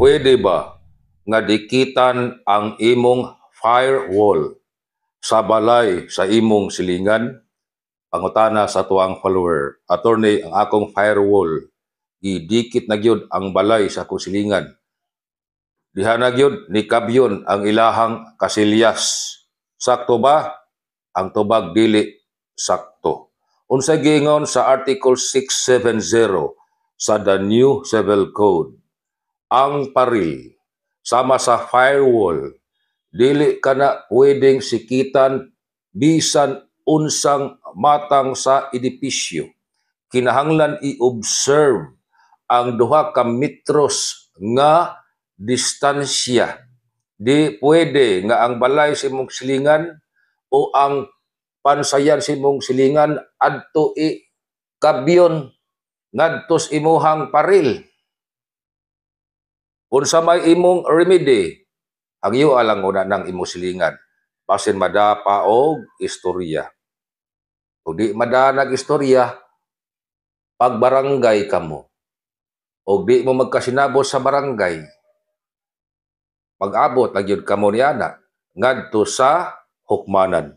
Pwede ba nga dikitan ang imong firewall sa balay sa imong silingan? Pangutana sa atuang follower. "Attorney, ang akong firewall, gidikit na gyud ang balay sa akong silingan. Diha na gyud ni kabyon ang ilahang kasilyas. Sakto ba?" Ang tubag, dili sakto. Unsa giingon sa Article 670 sa the New Civil Code? Ang paril sama sa firewall, dili kana pwedeng sikitan bisan unsang matang sa edipisyo. Kinahanglan i-observe ang 2 ka metros nga distansya. Di pwede nga ang balay sa imong silingan o ang pansayan sa imong silingan adto i kabyon ngadto sa imuhang paril. Unsa may imong remedy? Hangyo lang una ng imong silingan. Basin madapa og istorya. Kung di madanag istorya, pagbarangay kamo. O di mo magkasinabot sa barangay, pag-abot na gyud kamo niana ngadto sa hukmanan.